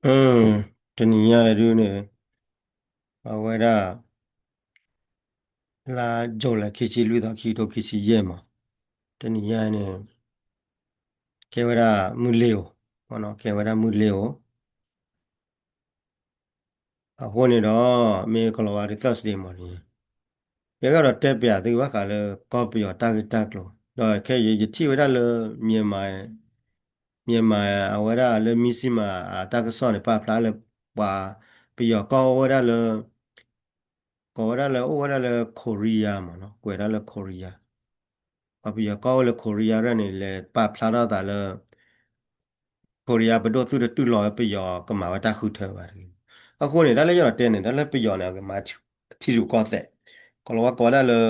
အ တနံၤညါအံၤဒုန့ၣ် အဝဲဒၣ် လါ July ခံဆံလွံၢ်သီ ခံကထိခံဆံယဲၢ်မး, တနံၤညါအံၤန့ၣ် ကဲဝဲဒၣ်မုၢ်လ့ၤဧိၤ, ကဲဝဲဒၣ်မုၢ်လ့ၤဧိၤ အဃိန့ၣ်ဒီး မ့ၢ်ကလီၤဝါဒု Thursday မးန့ၣ် ယကဒီးတဲပျးသုဘၣ်ဃးလၢ ကီၢ်ပယီၤတၢ်ဂ့ၢ်တၢ်ကျိၤ, ဒီးခဲအံၤယထံၣ်ဝဲဒၣ်လၢ Myanmar, Myanmar အဝဲဒၣ်လၢ Mizzima အတၢ်ကစီၣ်န့ၣ် ပာ်ဖျါလၢ ပှၤပယီၤကီၢ်အိၣ်ဝဲဒၣ်လၢ ကိးဝဲဒၣ်လၢအိၣ်ဝဲဒၣ်လၢ Korea မးနီၤ, ကွဲးဒၣ်လၢ Korea, ပှၤပယီၤကီၢ်အိၣ်လၢ Korea ရဲၣ်န့ၣ် လဲၤပာ်ဖျါထီၣ်သးလၢ Korea ပဒိၣ်သုတတုၤလီၤဝဲပယီၤကမၤဝဲတၢ်ဃုထၢဘၣ်တဂ့ၤ. အဃိန့ၣ် တၢ်လၢယအဲၣ်ဒိးတဲန့ၣ် တၢ်လၢပယီၤန့ၣ် အကမၤထံရူၢ်ကီၢ်သဲး, ကိးလီၤဝဲကိးဝဲဒၣ်လၢ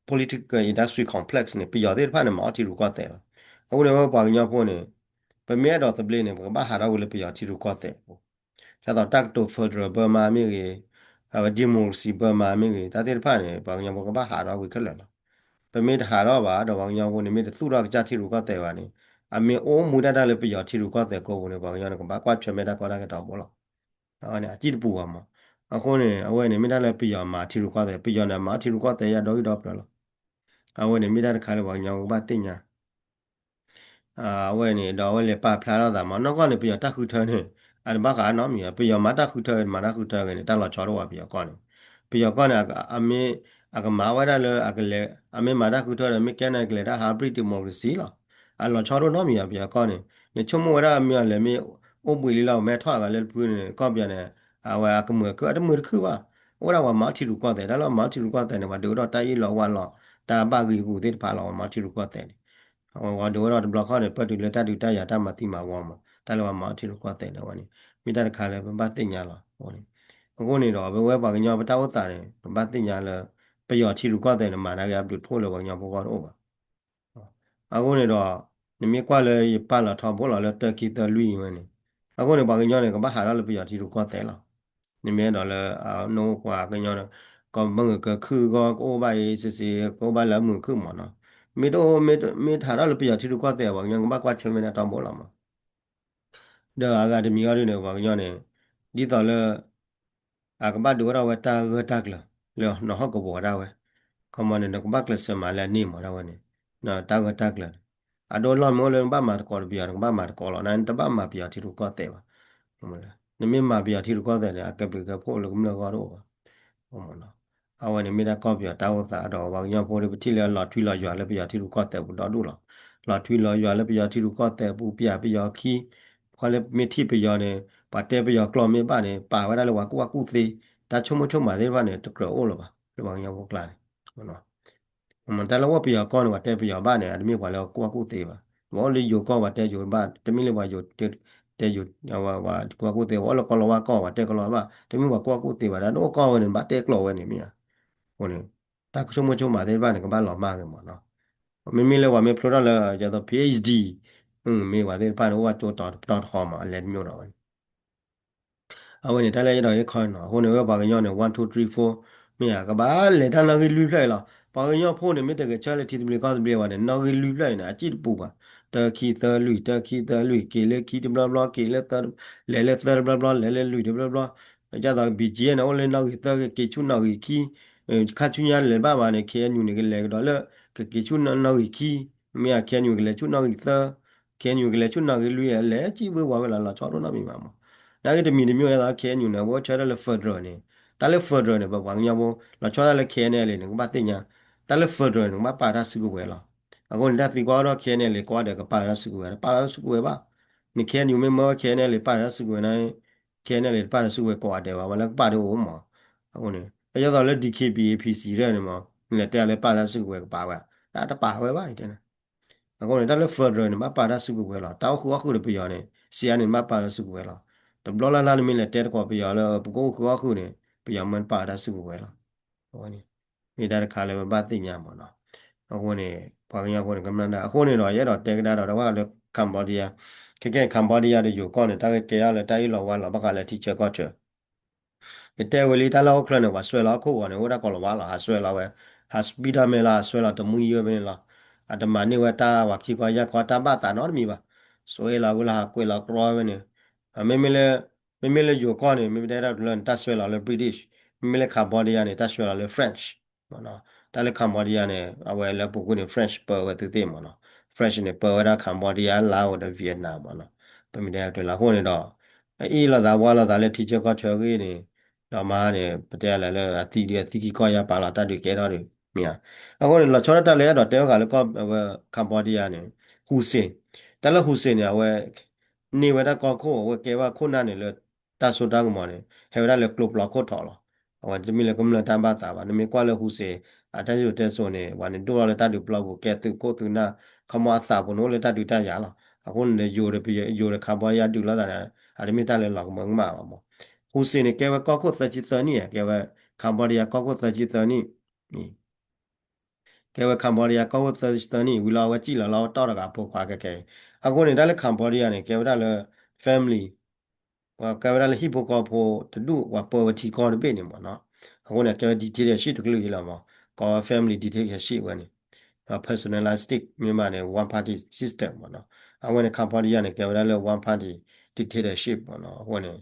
political industry complex န့ၣ် ပယီၤသ့ၣ်တဖၣ်န့ၣ် မၤအီၣ်ထံရူၢ်ကီၢ်သဲးလီၤ. အဃိန့ၣ် ဝဲပှၤကညီဖိန့ၣ် ပမ့ၢ်အဲၣ်ဒိးသဘျ့န့ၣ် ပကဘၣ်ဟးထီၣ်ဝံၤလၢပယီၤထံရူၢ်ကီၢ်သဲးအပူၤ, ဒ်သိးတၢ်ကတိၤ federal Burma မ့ၢ်ဂ့ၤ, အဝဲ democracy Burma မ့ၢ်ဂ့ၤ, တၢ်သ့ၣ်တဖၣ်န့ၣ် ပှၤကညီဖိကဘၣ်ဟးထီၣ်ဝံၤခဲလၢာ်လီၤ. ပမ့ၢ်တဟးထီၣ်ဘၣ်ဒီး ပှၤကညီဖိန့ၣ် မ့ၢ်တသူၣ်ထီၣ်ကစၢ်ထံရူၢ်ကီၢ်သဲးဘၣ်န့ၣ် အမ့ၢ်အိၣ်မူဒၣ်တၢ်လၢပယီၤထံရူၢ်ကီၢ်သဲးကိးပူၤန့ၣ် ပှၤကညီန့ၣ် ကဘၣ်ကွၢ်ဆၢၣ်မဲာ်တၢ်ကီတၢ်ခဲတီဘိလီၤ. အဝဲန့ၣ် အစံၣ်တပူၤဘၣ်မး. အဃိန့ၣ် အဝဲန့ၣ် မ့ၢ်တၢ်လၢပယီၤမၤထံရူၢ်ကီၢ်သဲး, ပယီၤန့ၣ် အမၤအီၣ်ထံရူၢ်ကီၢ်သဲးယါဒီဂံၢ်ဒီပျၢၤလီၤ. အဝဲန့ၣ် မ့ၢ်တၢ်တခါလၢပှၤကညီကဘၣ်သ့ၣ်ညါ အဝဲန့ၣ်ဒီး အဝဲလဲၤပာ်ဖျါထီၣ်သးမး, နီၢ်ကီၢ်န့ၣ် ပယီၤတၢ်ဃုထၢန့ၣ် အတဘၣ်ဃးနီတမံၤဘၣ်. ပယီၤမၤတၢ်ဃုထၢ မၤတၢ်ဃုထၢဂ့ၤန့ၣ် တၢ်လီၤဆီတအိၣ်ဘၣ် ပယီၤကီၢ်န့ၣ်. ပယီၤကီၢ်န့ၣ် အမ့ၢ် အကမၤဝဲဒၣ်လၢ အကလဲၤ အမ့ၢ်မၤတၢ်ဃုထၢဒီး မ့ၢ်ကဲန့ၣ် ကလဲၤတၢ် hybrid democracy လီၤ. အလီၤဆီတအိၣ်နီတမံၤဘၣ် ပယီၤကီၢ်န့ၣ်. နဆိကမိၣ်ဝဲဒၣ်မ့ၢ်အလဲၤမ့ၢ်အိၣ်ဘှံးလံလီၤ မ့ၢ်ထီၣ်အဂၤလၢတဖုန့ၣ် ကီၢ်ပယီၤန့ၣ် အဝဲအကမုာ်ခုၣ် အတမုာ်တခုၣ်ဘၣ်. အိၣ်ဒၣ်ပှၤမၤအီၣ်ထံရူၢ်ကီၢ်သဲး တၢ်လၢပှၤမၤအီၣ်ထံရူၢ်ကီၢ်သဲးန့ၣ် ပှၤဒုးအိၣ်ထီၣ်တၢ်အ့ၣ်လိာ်ဝါလိာ် တၢ်ဘၣ်ဂံၢ်ဂူာ်သ့ၣ်တဖၣ်လီၤ ပှၤမၤအီၣ်ထံရူၢ်ကီၢ်သဲးန့ၣ်. အဝဲပှၤဒုးအိၣ်ထီၣ်တဘျီခီန့ၣ် ပၢၢ်တုၤလၢတၢ်ဒုးတၢ်ယၤတၢ်မၤသံမၤဝီမး တၢ်လၢပှၤမၤအီၣ်ထံရူၢ်ကီၢ်သဲးန့ၣ်ဝဲန့ၣ် မ့ၢ်တၢ်တခါလၢပဘၣ်သ့ၣ်ညါလီၤ. အဃိန့ၣ်ဒီး ပဝဲပှၤကညီပတၢ်အိၣ်သးန့ၣ် ပဘၣ်သ့ၣ်ညါလၢ ပယီၤထံရူၢ်ကီၢ်သဲးန့ၣ် မၤနာ်က့အဘျုးတဖှိၣ်လၢပှၤကညီဖိဂီၢ်တအိၣ်ဘၣ်. အဃိန့ၣ်ဒီး နမ့ၢ်ကွၢ်လၢယပာ်လီၤထီဘိလီၤလၢတၢခံသၢလွံၢ်ဝဲန့ၣ် အဃိန့ၣ် ပှၤကညီန့ၣ် ကဘၣ်ဟးထီၣ်လၢပယီၤထံရူၢ်ကီၢ်သဲးလီၤ. နမ့ၢ်အဲၣ်ဒိးလၢ နအိၣ်ပှၤကညီ ကမုာ်ကခုၣ်ဂီၢ် ကအိၣ်ဘၣ်အံၤစ့စ့ ကအိၣ်ဘၣ်လၢအမုာ်ခုၣ်မးနီၤ. မ့ၢ်တအိၣ် မ့ၢ်ဟးထီၣ်လၢပယီၤထံရူၢ်ကီၢ်သဲး ပှၤကညီကဘၣ်ကွၢ်ဆၢၣ်မဲာ်တၢ်တီဘိလီၤမး. ဒီးအဂၤတမံၤအံၤဒ်န့ၣ် ပှၤကညီန့ၣ် ဒ်သိးလၢ အကဘၣ်ဒုးအိၣ်ထီၣ်ဝဲတၢ်ဂၢၢ်တၢ်ကျၢၤ လၢနီၢ်ဟီၣ်ကဝီၤဒၣ်ဝဲ ခီမီန့ၣ် နကဘၣ်ကျဲးစၢးမၤလၢအန့ၢ်မးဒၣ်ဝဲန့ၣ် တၢ်ဂၢၢ်တၢ်ကျၢၤန့ၣ် အဒိလီၢ်မ့ၢ်အိၣ်လၢနဘၣ်မၤသကိးတပယီၤ နကဘၣ်မၤသကိးလီၤ နတဘၣ်မၤပယီၤထံရူၢ်ကီၢ်သဲးဘၣ်. နမ့ၢ်မၤပယီၤထံရူၢ်ကီၢ်သဲးန့ၣ် အကဲဘျုးကဲဖှိၣ်လၢကမျၢၢ်ဂီၢ်တအိၣ်ဘၣ်. အဝဲန့ၣ်မ့ၢ်ဒၣ်ကီၢ်ပယီၤတၢ်အိၣ်သးဒီး ပှၤကညီဖိဒီး ပထံၣ်လၢလီၤထွံလီၤယွၤလၢပယီၤထံရူၢ်ကီၢ်သဲးပူၤဒီဒူၣ်လီၤ. လီၤထွံလီၤယွၤလၢပယီၤထံရူၢ်ကီၢ်သဲးပူၤ ပျဲပယီၤခံ ပှၤလၢမ့ၢ်ထံၣ်ပယီၤန့ၣ် ပှၤတဲပယီၤကျိာ်မ့ၢ်ဘၣ်န့ၣ် ပာ်ဝဲဒၣ်လၢပှၤကူၣ်ဘၣ်ကူၣ်သ့, တၢ်ဆိကမိၣ်ဆိကမးသ့ၣ်တဖၣ်န့ၣ် တကြၢးအိၣ်လၢၤဘၣ် လၢပှၤကညီဖိကျါန့ၣ် တၢ်လၢအိၣ်ပယီၤကီၢ်န့ၣ် ပှၤတဲပယီၤဘၣ်န့ၣ် အတမ့ၢ်ပှၤလၢကူၣ်ဘၣ်ကူၣ်သ့ဘၣ်. ပှၤအိၣ်လၢယိၤကီၢ်ပှၤတဲယိၤဘၣ် တမ့ၢ်လၢပှၤယိၤတဲယိၤ ပှၤကူၣ်ဘၣ်ကူၣ်သ့ဘၣ်. အိၣ်လၢကီၢ်လီၤဝါကီၢ်ပှၤတဲကီၢ်လီၤဝါဘၣ် တမ့ၢ်ပှၤကူၣ်ဘၣ်ကူၣ်သ့ဘၣ်. တၢ်အိၣ်ကီၢ်ဝဲန့ၣ် နဘၣ်တဲကျိာ်ဝဲန့ၣ်မ့ၢ်ဧါ. အဃိန့ၣ် တၢ်ဆိကမိၣ်ဆိကမးသ့ၣ်တဖၣ်န့ၣ် ကဘၣ်လီၤမၢ်က့ၤမးနီၤ. မ့မ့ၢ်လၢပှၤမ့ၢ်ဖျိထီၣ်လၢ ဒ်သိး PhD မ့ၢ်ပှၤသ့ၣ်တဖၣ်န့ၣ် အိၣ်ဘၣ်ကၠိတီၤတပတီၢ်တဃီမး အလဲၤတမံၤဒီးဝဲန့ၣ် အဝဲန့ၣ် တၢ်လၢယအဲၣ်ဒိးဟ့ၣ်ခီနီၤ. အဃိန့ၣ် ဝဲပှၤကညီန့ၣ် one two three four မ့ၢ်ဧါ ကဘၣ်လဲၤတၢ်နီၣ်ဂံၢ်လွံၢ်ဖျၢၣ်အံၤလီၤ. ပှၤကညီဖိန့ၣ် မ့ၢ်တဂဲၤဆၢထၢၣ်လၢထံသဘျ့ကီၢ်သဘျ့ဘၣ်န့ၣ် နီၣ်ဂံၢ်လွံၢ်ဖျၢၣ်အံၤန့ၣ် အစံၣ်တပူၤဘၣ်. တၢခံသၢလွံၢ် တၢခံသၢလွံၢ် က့ၤလၢခံတဘျီဘျီ က့ၤလၢသၢ လဲၤလၢသၢတဘျီဘျီ လဲၤလၢလွံၢ်တဘျီဘျီ. ဒ်သိး BGF န့ၣ် အိၣ်လၢနီၣ်ဂံၢ်သၢ က့ၤဆူနီၣ်ဂံၢ်ခံ ခါဆူညါလဲၤဘၣ်ဘၣ်န့ၣ် KNU န့ၣ် ကလဲၤကဒီးလၢ ကက့ၤဆူနီၣ်ဂံၢ်ခံ မ့ၢ်ဧါ KNU ကလဲၤဆူနီၣ်ဂံၢ်သၢ KNU ကလဲၤဆူနီၣ်ဂံၢ်လွံၢ် လဲၤစံၣ်ဝ့ၤဝီၤဝဲလီၤ လီၤဆီဒိၣ်နီတမံၤဘၣ်မး. နာ်က့တမံၤတမံၤဒ်သိး KNU န့ၣ် အဝဲဆၢထၢၣ်လၢ federal န့ၣ် တၢ်လၢ federal န့ၣ် ပပှၤကညီဖိ လီၤဆီဒၣ်လၢ KNLA န့ၣ် ကဘၣ်သ့ၣ်ညါ တၢ်လၢ federal န့ၣ် ကဘၣ်ပာ်တၢ်စုကဝဲၤလီၤ. အဃိန့ၣ် တၢ်သံကွၢ်ဒီး KNLA ကိးဂၤဒဲးကပာ်တၢ်စုကဝဲၤ တပာ်တၢ်စုကဝဲၤဘၣ်. န KNU မ့ၢ်မၢ KNLA ပာ်တၢ်စုကဝဲၤန့ၣ် KNLA တပာ်တၢ်စုကဝဲၤကိးဂၤဒဲးဘၣ် ပှၤလၢကပာ်ဒ်အိၣ်မး. အဃိန့ၣ် ဒ်သိးလၢ DKBA PC ဒ်န့ၣ်မး နလဲၤတဲလၢပာ်တၢ်စုကဝဲၤကပာ်ဝဲ တပာ်ဝဲဘၣ် ယတဲန့ၣ်. အဃိန့ၣ် တၢ်လၢ federal န့ၣ် ဘၣ်ပာ်တၢ်စုကဝဲၤလီၤ. တၢ်အိၣ်ဃုာ်အီၣ်ဃုာ်ဒီးပယီၤန့ၣ် စံးအါန့ၣ် ဘၣ်ပာ်တၢ်စုကဝဲၤလီၤ. တဘျီလၢ်လၢ်န့ၣ်မ့ၢ်လဲၤတဲသကိးပယီၤလၢ ပကအိၣ်ဃုာ်အီၣ်ဃုာ်န့ၣ် ပယီၤမၢတပာ်တၢ်စုကဝဲၤလီၤ. အဝဲန့ၣ် မ့ၢ်တၢ်တခါလၢပဘၣ်သ့ၣ်ညါမးနီၤ. အဃိန့ၣ် ပှၤကညီဖိန့ၣ် ကမျၢၢ်ဒၣ် အဃိန့ၣ်ဒီး ယအဲၣ်ဒိးတဲကဒါဒီး တဝဲလၢ Cambodia ခဲကဲ Cambodia ဒီးယိၤကီၢ်န့ၣ် တၢ်ဂ့ၢ်ကဲအါလၢတၢ်အ့ၣ်လိာ်ဝါလိာ် ဘၣ်ဃးလၢထံဆၢကီၢ်ဆၢ ယတဲဝဲလံ တၢ်လၢဟီၣ်ခိၣ်ချၢန့ၣ် ပှၤစွဲလီၤဟီၣ်ခိၣ်ဂီၤန့ၣ် အိၣ်ဒၣ်ကိးလီၤဝါလီၤ ဟးစွဲလီၤဝဲ ဟးစပံးတၢ်မဲလီၤ ဟးစွဲလီၤတမူယိဖဲန့ၣ်လီၤ. အတမၤန့ၢ်ဝဲတၢ်ပှၤခံခီယၢ်ခီတၢ်ဘၣ်သးနီတမံၤဘၣ်. စွဲလီၤဝဲလၢဟးကွဲးလီၤကြီဝဲန့ၣ် မ့မ့ၢ်လၢ မ့မ့ၢ်လၢယိၤကီၢ်န့ၣ် မ့မ့ၢ်တဲဒၣ်လၢန့ၣ် တၢ်စွဲလီၤလၢ British, မ့မ့ၢ်လၢ Cambodia န့ၣ် တၢ်စွဲလီၤလၢ French မ့ၢ်နီၤ. တၢ်လၢ Cambodia န့ၣ် အဝဲလၢပူၤကွံာ်န့ၣ် French ပၢဝဲသုသ့ၣ်မ့ၢ်နီၤ. French န့ၣ် ပၢဝဲဒၣ် Cambodia, Laos ဒီး Vietnam မ့ၢ်နီၤ. ပမ့ၢ်တဲတလၢအဃိန့ၣ်ဒီး အအ့ၣ်လိာ်သးဝါလိာ်သးလၢထံဆၢကီၢ်ဆၢအဂ့ၢ်န့ၣ် ဒီးမဟါန့ၣ် ပတဲလၢလၢအသံဒီး အသံကံၢ်ကီၢ်ယါပာ်လီၤတၢ်ဒုးကဲထီၣ်ဒီး မ့ၢ်ဧါ. အဃိန့ၣ် လီၤဆီဒၣ်တၢ်လၢအဲၣ်ဒိးတဲဝဲဃာ်လၢကီၢ်ဝဲ Cambodia န့ၣ် Hun Sen, တၢ်လၢ Hun Sen န့ၣ် အဝဲ န့ၢ်ဝဲဒၣ်ကီၢ်ခိၣ် အဝဲကဲဝဲခိၣ်နၢ်န့ၣ်လၢ တၢ်စိတၢ်ကမီၤန့ၣ် ဟဲဝဲဒၣ်လၢကျိပျီခိၣ်ထီလီၤ. အဝဲတမ့ၢ်လၢကမျၢၢ်တၢ်ဘၣ်သးဘၣ်. နမ့ၢ်ကွၢ်လၢ Hun Sen အတၢ်စံၣ်စိၤတဲစိၤန့ၣ် ပှၤန့ၣ်ဒိၣ်ထီၣ်လၢတၢ်ဒုးပျီပူၤ ကဲသုးခိၣ်သုးနၢ် ခီမီအသးပူၤန့ၣ်အိၣ်လၢတၢ်ဒုးတၢ်ယၤလီၤ. အဃိန့ၣ်ဒီး ယိၤဒီး ယိၤဒီး Cambodia ဒုးလိာ်သးန့ၣ် အတမ့ၢ်တၢ်လၢလီၤကမၢကမၣ်ဘၣ်မး. Hun Sen န့ၣ် ကဲဝဲကီၢ်ခိၣ်သၢဆံသၢနံၣ်ဧါ, ကဲဝဲ Cambodia ကီၢ်ခိၣ်သၢဆံသၢနံၣ် ကဲဝဲ Cambodia ကီၢ်ခိၣ်သၢဆံသၢနံၣ် ဝံၤလီၤအဝဲစံၣ်လီၤလီၤတီၢ်တဂၤအဖိခွါခဲခဲအံၤ. အဃိန့ၣ် တၢ်လၢ Cambodia န့ၣ် ကဲဝဲဒၣ်လၢ family, ကဲဝဲဒၣ်လၢဟံၣ်ဖိဃီဖိတဒူၣ် ပှၤပၢဝဲထံကီၢ်တဘ့ၣ်န့ၣ်မ့ၢ်နီၤ. အဃိန့ၣ် ကဲဝဲ dictatorship တကလုာ်အံၤလီၤမး, ကိးဝဲ family dictatorship ဝဲန့ၣ် personalistic မ့ၢ်ဘၣ်န့ၣ် one party system မ့ၢ်နီၤ. အဝဲန့ၣ် Cambodia န့ၣ် ကဲဝဲဒၣ်လၢ one party dictatorship မ့ၢ်နီၤ. အဃိန့ၣ်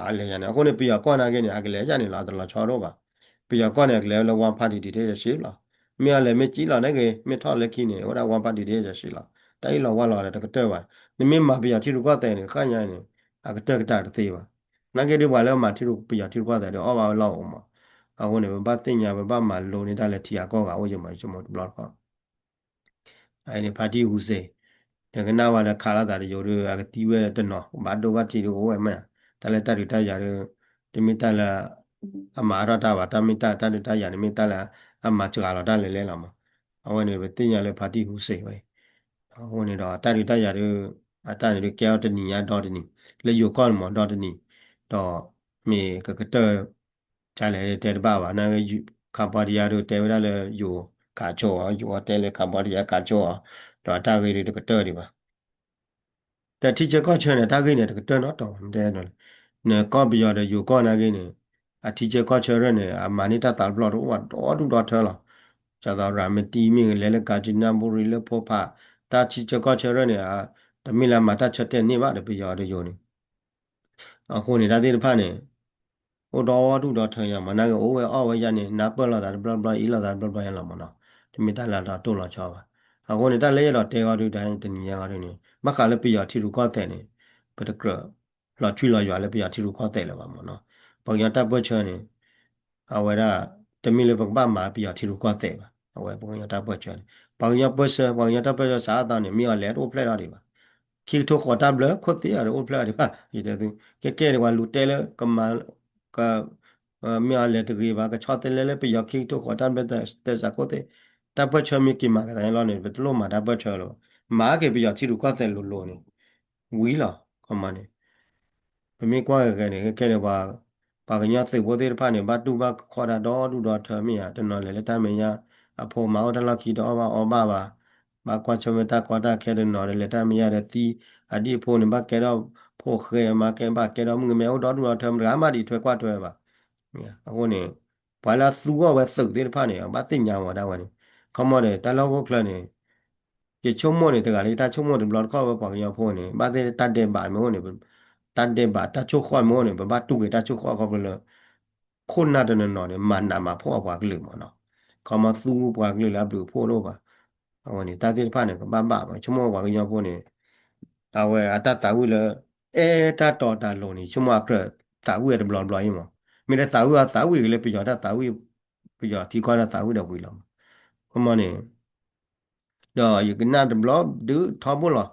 အလဲၤယၤန့ၣ် အဃိန့ၣ် ပယီၤကီၢ်နာ်က့န့ၣ် အကလဲၤယၤန့ၣ်လီၤ အတလီၤဆီဒိၣ်ဘၣ်. ပယီၤကီၢ်န့ၣ် အကလဲၤဝဲလၢ one party dictatorship လီၤ. မ့ၢ်အလဲၤမ့ၢ်စံၣ်လီၤနာ်က့ မ့ၢ်ထီၣ်လၢခံန့ၣ် အိၣ်ဒၣ် one party dictatorship လီၤ. တၢ်အ့ၣ်လိာ်ဝါလိာ်ဒီးတကတၢၢ်ဘၣ်. နမ့ၢ်မၤပယီၤထံရူၢ်ကီၢ်သဲးန့ၣ် ဃၣ်ညါန့ၣ် အကတၢၢ်ကတၢၢ်တသ့ဘၣ်. နာ်က့ဒ်ပှၤလၢမၤထံရူၢ် ပယီၤထံရူၢ်ကီၢ်သဲးဒီးအီၣ်ဘၣ်ဝဲလီၢ်အိၣ်မး. အဃိန့ၣ် ပဘၣ်သ့ၣ်ညါ ပဘၣ်မၤလိန့ၢ်တၢ်လၢထံဂၤကီၢ်ဂၤအိၣ်ယမး ယဆိကမိၣ်တဘျီတခီၣ် အန့ၣ် party Hun Sen နကနၣ်ဝဲဒီးခးလိာ်သးတယိာ်ဒီး အကသံဝဲတနီၤ ဘၣ်ဒိဘၣ်ထံးဒီးအိၣ်ဝဲမ့ၢ်ဧါ. တၢ်လၢတၢ်ဒုးတၢ်ယၤဒီး တမ့ၢ်တၢ်လၢ အမၤအါထီၣ်တၢ်ဘၣ်. တၢ်မ့ၢ်တၢ်တၢ်ဒုးတၢ်ယၤန့ၣ်မ့ၢ်တၢ်လၢ အမၤစှၤလီၤတၢ်လဲၤလဲၤလီၤမး. အဝဲန့ၣ် ပသ့ၣ်ညါလၢ party Hun Sen ဝဲအံၤ. အဃိန့ၣ်ဒီး တၢ်ဒုးတၢ်ယၤဒီး အတၢ်န့ၣ်ဒုးကဲအီၤတနံၤညါဒီတနံၤ လၢယိၤကီၢ်န့ၣ်မး ဒီတနံၤ ဒီးမ့ၢ်ကကတၢၢ် တၢ်လဲၤတဲတဘၣ်ဘၣ်. နာ်က့ Cambodia ဒီးတဲဝဲဒၣ်လၢယိၤကးဆိအီၤ ယိၤအီၤတဲလၢ Cambodia ကးဆိအီၤ ဒီးတၢ်ဂ့ၢ်ဒုးတကတၢၢ်ဒံးဘၣ်. တၢ်ထံဆၢကီၢ်ဆၢန့ၣ် တၢ်ဂ့ၢ်န့ၣ် တကတၢၢ်နီတတီၤဘၣ် မ့ၢ်တဲဒ်လဲၣ်. နကီၢ်ပယီၤဒီးယိၤကီၢ်နာ်က့န့ၣ် အထံဆၢကီၢ်ဆၢရဲၣ်န့ၣ် အမၤန့ၢ်တၢ်သးတဘျီတအိၣ်ဒီဒူၣ်ဒီထၢလီၤ. ဒ်သိး ရၤမတံ မ့ၢ်ဂ့ၤ လဲၤလၢ ကၣ်စနဘူရံ လၢဖိဖး တၢ်ထံဆၢကီၢ်ဆၢရဲၣ်န့ၣ် တမ့ၢ်လၢအမၤတၢ်ဆၢတဲာ်န့ၢ်ဘၣ်ဒီးပယီၤဒီးယိၤန့ၣ် အဃိန့ၣ် တၢ်သ့ၣ်တဖၣ်န့ၣ် အိၣ်ဒီဒူၣ်ဒီထၢယၤမး နာ်က့အိၣ်ဝဲအီၣ်ဝဲယၤန့ၣ် နၢ်ပၢၢ်လိာ်သးတဘျီဘျီ အ့ၣ်လိာ်သးတဘျီဘျီယၤလီၤမးနီၤ. တမ့ၢ်တၢ်လၢအတီၢ်လီၤဆီဘၣ်. အဃိန့ၣ် တၢ်လၢယအဲၣ်ဒိးတဲဂီၢ်ဒုးတနံၤညါဂီၢ်ဒုးန့ၣ် ဘၣ်ဃးလၢပယီၤထံရူၢ်ကီၢ်သဲးန့ၣ် ပတကြၢးလီၤထွံလီၤယွၤလၢပယီၤထံရူၢ်ကီၢ်သဲးလၢၤဘၣ်မးနီၤ. ပှၤကညီတၢ်ပၢၢ်ဆၢန့ၣ် အဝဲဒၣ် တမ့ၢ်လၢပကဘၣ်မၤပယီၤထံရူၢ်ကီၢ်သဲးဘၣ်. အဝဲပှၤကညီတၢ်ပၢၢ်ဆၢန့ၣ် ပှၤကညီပၢၢ်ဆၢ ပှၤကညီတၢ်ပၢၢ်ဆၢစးအသီန့ၣ် မ့ၢ်အီၤလဲၤတအိၣ်ဖျဲၣ်ထီၣ်ဒံးဘၣ်. ခံကထိဃိးတၢ်ဘျၢ ခိၣ်သ့အီၤတအိၣ်ဖျဲၣ်အီၤဒံးဘၣ်. ယတဲသု ကဲကဲန့ၣ် ပှၤလူၤတဲလၢ ကမၤ က မ့ၢ်အီၤလဲၤတဂ့ၤဘၣ် ကဆီတလဲလၢပယီၤခံကထိဃိးတၢ်ဘျၢသဲစးခိၣ်သ့. တၢ်ပၢၢ်ဆၢမ့ၢ်က့ၤမၤကသးန့ၣ်လီၤန့ၣ် ပတလိၣ်မၤတၢ်ပၢၢ်ဆၢလၢၤဘၣ်. မၤက့ၤပယီၤထံရူၢ်ကီၢ်သဲးလိၤလိၤန့ၣ် ဝံၤလီၤ ကမၤန့ၣ် ပမ့ၢ်ကွၢ်ဂ့ၤဂ့ၤန့ၣ် ခဲခဲန့ၣ် ပှၤကညီသုးဖိသ့ၣ်တဖၣ်န့ၣ် ဘၣ်တူၢ်ဘၣ်ခီၣ်တၢ်ဒီဒူၣ်ဒီထၢမ့ၢ်ဧါ. တနီၤလဲၤလၢတၢ်မဲာ်ညါ အဖိမါအိၣ်တၢ်လီၢ်ခံတအီၣ်ဘၣ်အီဘၣ်ဘၣ်. ဘၣ်ကွၢ်ဆၢၣ်မဲာ်တၢ်ကီတၢ်ခဲ တနီၤဒီးလဲၤတၢ်မဲာ်ညါဒီးသံ အဒံၣ်အဖိန့ၣ် ဘၣ်ကဲထီၣ်ဖိဃဲ မၤကဲဘၣ်ကဲထီၣ်မုၣ်ကမဲအိၣ်ဒီဒူၣ်ဒီထၢ မတၤတဂၤမးဒံးထွဲကွၢ်ထွဲဘၣ်. အဃိန့ၣ် ပှၤလၢအသူအီၣ်ဝဲသုးသ့ၣ်တဖၣ်န့ၣ် ဘၣ်သ့ၣ်ညါဝဲဒၣ်ဝဲန့ၣ် ခီမီဒီး တၢ်လၢဟီၣ်ခိၣ်ချၢန့ၣ် ယဆိကမိၣ်န့ၣ် တဂၤလၢယတၢ်ဆိကမိၣ်တဘျီတခီၣ်ဝဲ ပှၤကညီဖိန့ၣ် ဘၣ်သ့ၣ်တၢ်ဒဲးဘးမ့ၢ်အိၣ်န့ၣ် တၢ်ဒဲးဘးတၢ်ဆိၣ်ဃီၣ်မ့ၢ်အိၣ်န့ၣ် ပဘၣ်တူၢ်က့ၤတၢ်ဆိၣ်ဃီၣ်ခီဖျိလၢ ခိၣ်နၢ်တနီၤနီၤန့ၣ် မၤနးမၤဖှီၣ်ပှၤကလုာ်မ့ၢ်နီၤ. ခီမီသူပှၤကလုာ်လၢအဘျုးအဖှိၣ်တအိၣ်ဘၣ်. အဝဲန့ၣ် တၢ်သ့ၣ်တဖၣ်န့ၣ် ကဘၣ်ဘၣ်မး ဆိကမိၣ်ပှၤကညီဖိန့ၣ် အဝဲအတၢ်သးဝံၣ်လၢ အဲၣ်တၢ်တီတၢ်လိၤန့ၣ် ဆိကမိၣ်အကြၢးသးဝံၣ်အတဘျီတဘျီအံၤမး. မ့ၢ်တသးဝံၣ်အသးဝံၣ်က့ၤလၢပယီၤတၢ်သးဝံၣ် ပယီၤထံကီၢ်တၢ်သးဝံၣ်ဒီးဝံၤလီၤမး. ခီမီန့ၣ် ဒီးယကနၣ်တဘျီဒုးထီဘိလီၤ.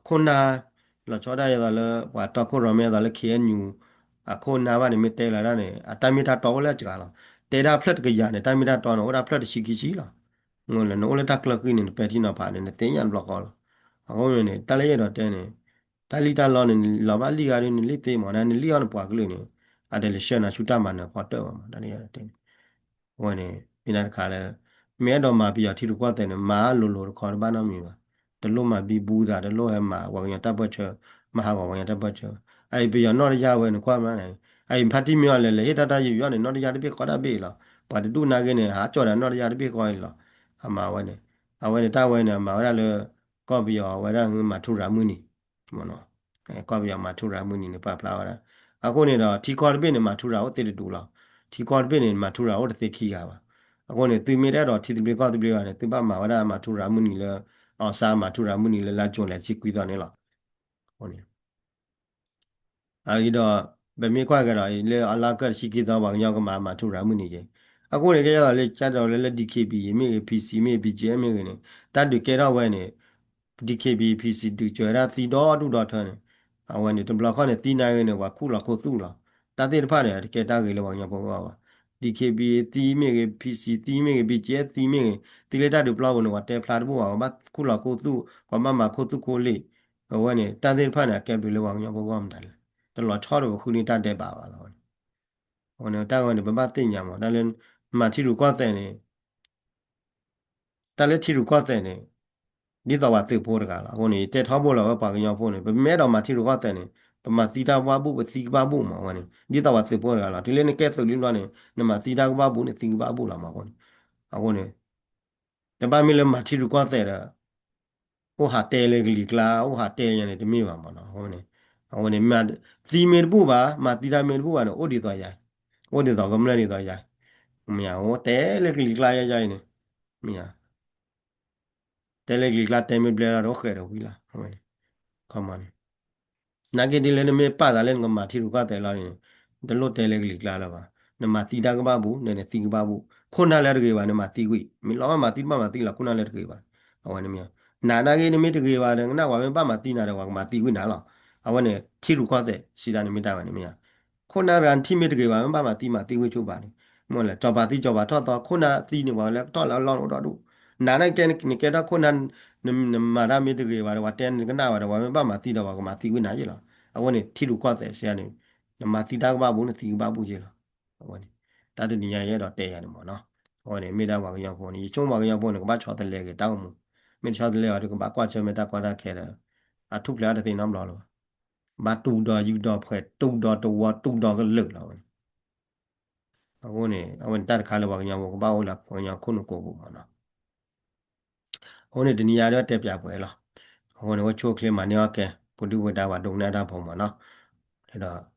ခိၣ်နၢ် လီၤဆီဒၣ်ယဲသိးလၢ ပှၤတီခိၣ်ရိၣ်မဲအသိးလၢ ခ့ၣ်အဲၣ်ယူၣ် အခိၣ်နၢ်ဘၣ်န့ၣ် မ့ၢ်တဲလီၤဒၣ်န့ၣ် အတၢ်မ့ၢ်တၢ်တီအိၣ်လၢအစှၤလီၤ. တဲဒၣ်ဖျၢၣ်တကယၤန့ၣ် တၢ်မ့ၢ်တၢ်တီန့ၣ် အိၣ်ဒၣ်ဖျၢၣ်တဆံခံဆံလီၤ. နအိၣ်လၢတၢ်ကျၢၤဃံန့ၣ် နပဲာ်ထံနီၤဖးန့ၣ် နသ့ၣ်ညါတဘျီဃီလီၤ. အဃိန့ၣ် တၢ်လၢယအဲၣ်ဒိးတဲန့ၣ် တၢ်လံၣ်တၢ်လီန့ၣ် လီၤဘၣ်လံၣ်ဂၤဒုး နလံၣ်သ့မး နလံၣ်အီၤန့ၣ်ပှၤကလုာ်န့ၣ် အတလဲၤဆှၢနၤဆူတၢ်မၤနၢၤဖီတၢၣ်ဘၣ်မး တၢ်လၢယအဲၣ်ဒိးတဲန့ၣ် အဝဲန့ၣ် မ့ၢ်ဒၣ်တခါလၢ မ့ၢ်အဲၣ်ဒိးမၤပယီၤထံရူၢ်ကီၢ်သဲးန့ၣ် မၤလိၤလိၤတခီတဘၣ်နီတမံၤဘၣ်. တလိၣ်မၤဘံဘူသး တလိၣ်ဟဲမၤပှၤကညီတၢ်ပၢၢ်ဆၢ မၤဟးဂီၤပှၤကညီတၢ်ပၢၢ်ဆၢ. အအံၤပယီၤနီၢ်တယၢ်ဝဲန့ၣ် ကွၢ်မးန့ၣ် အအံၤဖါတံၢ်မ့ၢ်အီၤလဲၤလဲၤဟ့ၣ်တၢ်တၢ်ယံာ်ယံာ်န့ၣ် နီၢ်တယၢ်တဘ့ၣ်ဃီတဘ့ၣ်အံၤလီၤ. ပှၤတဒူၣ်နာ်က့န့ၣ် ဟးကၠီၣ်ဒီးနီၢ်တယၢ်တဘ့ၣ်ဃီအံၤလီၤ. အမၤဝဲန့ၣ် အဝဲန့ၣ်တၢ်ဝဲန့ၣ် အမၤဝဲဒၣ်လၢ ကီၢ်ပယီၤအဝဲဒၣ်မၤထူရၤမုၢ်နံၤ မ့ၢ်နီၤ. ကီၢ်ပယီၤမၤထူရၤမုၢ်နံၤန့ၣ် ပာ်ဖျါဝဲဒၣ် အဃိန့ၣ်ဒီး ထံကီၢ်တဘ့ၣ်န့ၣ် မၤထူရၤအိၣ်သ့တဒူၣ်လီၤ. ထံကီၢ်တဘ့ၣ်န့ၣ် မၤထူရၤအိၣ်တသ့ခံဂၤဘၣ်. အဃိန့ၣ် သုမ့ၢ်တအဲၣ်ဒိးထံသဘျ့ကီၢ်သဘျ့ဘၣ်န့ၣ် သုဘၣ်မၤဝဲဒၣ်မၤထူရၤမုၢ်နံၤလၢ အီစါမၤထူရၤမုၢ်နံၤလၢလါကၠိလဲၤတဆံခွံသီန့ၣ်လီၤ. အဃိန့ၣ် အအံၤဒီး ပမ့ၢ်ကွၢ်ကဒီး လၢအလါကၢၢ်တဆံခံသီ ပှၤကညီကမၤမၤထူရၤမုၢ်နံၤက့ၤ. အဃိန့ၣ် ကဲသိးလၢကၢ်ဒီးလၢ လၢ DKBA မ့ၢ်ဂ့ၤ PC မ့ၢ်ဂ့ၤ BGF မ့ၢ်ဂ့ၤန့ၣ် တၢ်ဒုးကဲထီၣ်ဝဲန့ၣ် DKBA PC ဒုးစၢၤဝဲဒၣ်သံဒီဒူၣ်ဒီထၢန့ၣ် အဝဲန့ၣ် တဘျီခီၣ်န့ၣ် သံနာ်ဂ့ၤန့ၣ် ပှၤခူၣ်လီၤခူသူၣ်လီၤ. တၢ်သ့ၣ်တဖၣ်န့ၣ် တကဲတၢ်ဂ့ၤလၢပှၤကညီဖိအဂီၢ်ဘၣ်. DKBA သံမ့ၢ်ဂ့ၤ PC သံမ့ၢ်ဂ့ၤ BGF သံမ့ၢ်ဂ့ၤ သံလၢတၢ်ဒုးပျီပူၤန့ၣ် ပှၤတဲဖျါတဘူၣ်ဘၣ် ပှၤဘၣ်ခူၣ်လီၤခူသူၣ် ပှၤဘၣ်မၤခူသူၣ်ခူလံာ် အဝဲန့ၣ် တၢ်သ့ၣ်တဖၣ်န့ၣ် အကဲဘျုးလၢပှၤကညီဖိအဂီၢ်မတၤလဲၣ်. တလီၤဆီဒီးပဃုန့ၢ်တၢ်ဒဲးဘးဘၣ်လီၤ. အဝဲန့ၣ် တၢ်ဝဲန့ၣ် ပဘၣ်သ့ၣ်ညါမး တၢ်လၢ မၤထံရူၢ်ကီၢ်သဲးန့ၣ် တၢ်လၢထံရူၢ်ကီၢ်သဲးန့ၣ် ဒ်သိးပှၤသုးဖိတဂၤလီၤ. အဃိန့ၣ် ယတဲထီဘိလီၤဝဲပှၤကညီဖိန့ၣ် ပမ့ၢ်အဲၣ်ဒိးမၤထံရူၢ်ကီၢ်သဲးန့ၣ် ပမၤသံတၢ်ကဘၣ်ဘူၣ် ပသံကဘၣ်ဘူၣ်မး အဝဲန့ၣ် ဒ်သိးပှၤသုးဖိတဂၤလီၤ. တုၤလၢနကဲသုးလံဘျီန့ၣ် နမၤသံတၢ်ကဘၣ်ဘူၣ် နသံကဘၣ်ဘူၣ်လီၤမး အဃိန့ၣ် အဃိန့ၣ် တဘၣ်မ့ၢ်လၢမၤထံရူၢ်ကီၢ်သဲးဒီး အိၣ်ဟးတဲလၢကလံၤကျါ အိၣ်ဟးတဲညါန့ၣ် တမ့ၢ်ဘၣ်မးနီၤ. အဃိန့ၣ် အဃိန့ၣ် မၤသံမ့ၢ်တဘူၣ်ဘၣ် မၤသံတၢ်မ့ၢ်တဘူၣ်ဘၣ်န့ၣ် အိၣ်ဒ်သိးယၤ အိၣ်ဒ်သိးကမျၢၢ်ဒ်သိးယၤ မ့ၢ်ဧါ အိၣ်တဲလၢကလံၤကျါယါယါအံၤန့ၣ် မ့ၢ်ဧါ တဲလၢကလံၤကျါတဲမ့ၢ်ဘျဲၣ်လီၤဒီး အိၣ်ဃဲးဒီးဝံၤလီၤ အဝဲန့ၣ် ခီမီန့ၣ် နာ်က့ဒ်လၢနမ့ၢ်ပာ်သးလၢနကမၤထံရူၢ်ကီၢ်သဲးလီၤန့ၣ် တလိၣ်တဲလၢကလံၤကျါလၢၤဘၣ်. နမၤသံတၢ်ကဘၣ်ဘူၣ် နနသံကဘၣ်ဘူၣ် ခိၣ်နၢ်လၢတဂ့ၤဘၣ် နမၤသံကွံာ် မ့ၢ်လီၤဘၣ်မၤသံတဘၣ်မၤသံလီၤ ခိၣ်နၢ်လၢတဂ့ၤဘၣ် အဝဲန့ၣ်မ့ၢ် နနာ်က့နမ့ၢ်တဂ့ၤဘၣ်ဒီး ကနၣ်ပှၤမ့ၢ်ဘၣ်မၤသံနၤဒီး ပှၤကမၤသံကွံာ်နၤလီၤ. အဝဲန့ၣ် ထံရူၢ်ကီၢ်သဲးစံးတၢ်န့ၣ်မ့ၢ်တၢ်ဝဲန့ၣ်မ့ၢ်ဧါ ခိၣ်နၢ်တဂၤနထံၣ်မ့ၢ်တဂ့ၤဘၣ် မ့ၢ်ဘၣ်မၤသံမၤသံကွံာ်ဆိဘၣ်န့ၣ် မ့ၢ်လဲၣ် စီၤပၤသံစီၤပၤထီၣ်သီ ခိၣ်နၢ်သံန့ၣ် ပှၤလၢကထီၣ်လၢအလီၢ်အိၣ်ဒီဒူၣ် နနာ်က့နကဲထီၣ်ခိၣ်နၢ် နမၤတၢ်မ့ၢ်တဂ့ၤဘၣ်ဒီး ပှၤတဲနကနၣ်ဘၣ်ဒီး ပှၤမ့ၢ်ဘၣ်မၤသံဒီး ပှၤကမၤသံကွံာ်နၤယ့ၣ်လီၤ. အဃိန့ၣ် ထံရူၢ်ကီၢ်သဲးစံးတၢ်န့ၣ် နမၤသံတၢ်ကဘၣ်ဘူၣ် နသံကဘၣ်ဘူၣ်ယ့ၣ်လီၤ. အဝဲန့ၣ် တၢ်တနံၤညါယအဲၣ်ဒိးတဲယၤန့ၣ်မ့ၢ်နီၤ အဝဲန့ၣ် မ့ၢ်ဒၣ်ပှၤကညီဖိန့ၣ် ယဆိကမိၣ်ပှၤကညီဖိန့ၣ် ကဘၣ်ဆီတလဲက့ၤတၢ်အိၣ်မူ မ့ၢ်တဆီတလဲဘၣ်ဒီး ကဘၣ်ကွၢ်ဆၢၣ်မဲာ်တၢ်ကီတၢ်ခဲဒီး အထူၣ်ဖျဲးအါတသ့နီတဘျီလၢၤဘၣ်. ဘၣ်တူၢ်ဒီးယူၢ်ဒီးဖှဲး တူၢ်ဒီးတဝီ တူၢ်ဒီးကလုာ်လီၤဝဲန့ၣ် အဃိန့ၣ် အဝဲန့ၣ်တၢ်တခါလၢပှၤကညီဖိ ကဘၣ်အိၣ်လၢပှၤကညီခိၣ်နူာ်ကိာ်ပူၤမ့ၢ်နီၤ အဃိန့ၣ် တနံၤညါဒီးတဲပၠးပှဲၤလီၤ. အဃိန့ၣ် ဝဲဆိၣ်ချ့မၤန့ၢ်အီၣ်ကဲ ပှၤဒုၣ်ပှၤဒါပှၤဒိကနၣ်တၢ်ဖိမ့ၢ်နီၤ ဒီး